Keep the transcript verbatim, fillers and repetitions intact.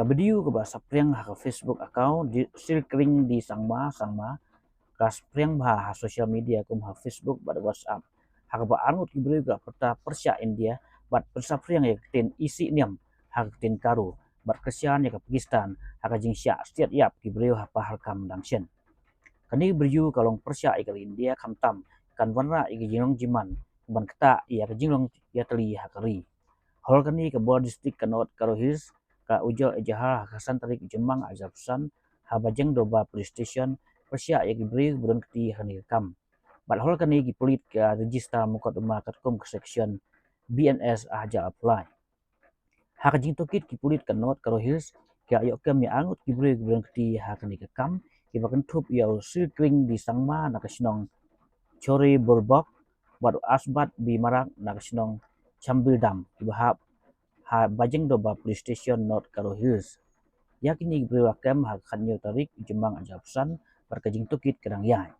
Ka video kaba saphriang ha ka Facebook account Sri Kring D Sangma Sangma ka saphriang bha ha social media kum ha Facebook bad WhatsApp, ha kaba arngut ki briew ki la pyrta pyrshah India bad pynsaphriang ïa ka ktien isih niam ha ka ktien Garo bad kyrshan ïa ka Pakistan ha ka jingshah stiat ïap ki briew ha Pahalgam dang shen. Kane ka video ka long pyrshah ïa ka ri India, khamtam kan wanrah ïa ka jinglong jingman ban ktah ïa ka jinglong ïatylli ha ka ri. Halor kane, ka Bor District ka North Garo Hills ka ujor ejahar ha ka san tarik Jymmang arhajar arphew san ha Bajengdoba Police Station pyrshah ïa ki briew ba don kti ha kane ka kam. Bad halor kane, ki pulit ka register mukotduma katkum ka section B N S arhajar arphew lai. Ha ka jingtohkit, ki pulit ka North Garo Hills ki la ïoh kem ïa arngut ki briew kiba don kti ha kane ka kam, kiba kynthup ïa u Sri Kring D Sangma na ka shnong Chore Borbok bad u Asbat B Marak na ka shnong Chambildam, kiba hap ha Bajengdoba Police Station, North Garo Hills. Ïa kine ki briew la kem ha ka khathynñiew tarik Jymmang arhajar arphew san bad ka jingtohkit ka dang ïaid.